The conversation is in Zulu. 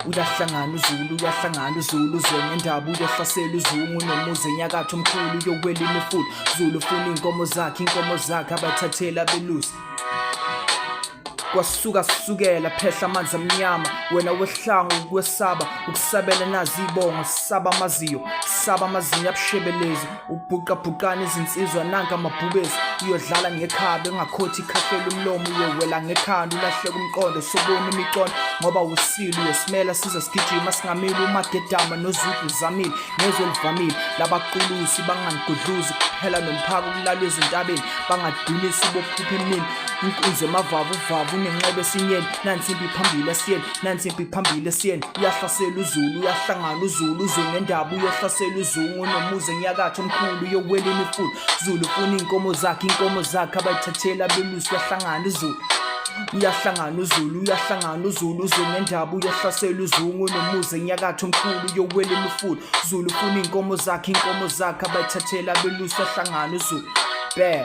Uyahlangana uZulu, uyahlangana uZulu, uzwe ngendaba uyohlasela uzungu nomuzi enyakatho omkhulu uyowela imifula. Zulu ufuna iy'nkomo zakhe, iy'nkomo zakhe abathathela abelusi. Kwasuka sukela phehla amanzi amnyama wena wehlanga ukwesaba ukusabela nazi ibongo saba amaziyo saba amazinyo abushebelezi ubhuqabhuqana izinsizwa nanka amabhubesi uyodlala ngekhabe engakhothi ikhahlela umlomo uyowela ngekhanda ulahleka umqondo sobona imicondo ngoba usile uyosimela size sigijima singamile umagedama nozudu uzamile ngezwe elivamile labaqulusi banganigudluzi kuphela nomphako kulalwa ezintabeni bangadunisi bophupha emini inkunzi emavavu uvavu unenxeba esinyeni nansi impi phambili esiyeni nansi impi phambili esiyeni uyahlasela uzulu uyahlangana uzulu uzwe ngendaba uyohlasela uzungu nomuzi enyakatho omkhulu uyowela imifula zulu ufuna iy'nkomo zakhe iy'nkomo zakhe abayithathela abelusi uyahlangana uzulu uyahlangana uzulu uyahlangana uzulu uzwe ngendaba uyohlasela uzungu nomuzi enyakatho omkhulu uyowela imifula zulu ufuna iy'nkomo zakhe iy'nkomo zakhe abayithathela abelusi uyahlangana uzulu bhe.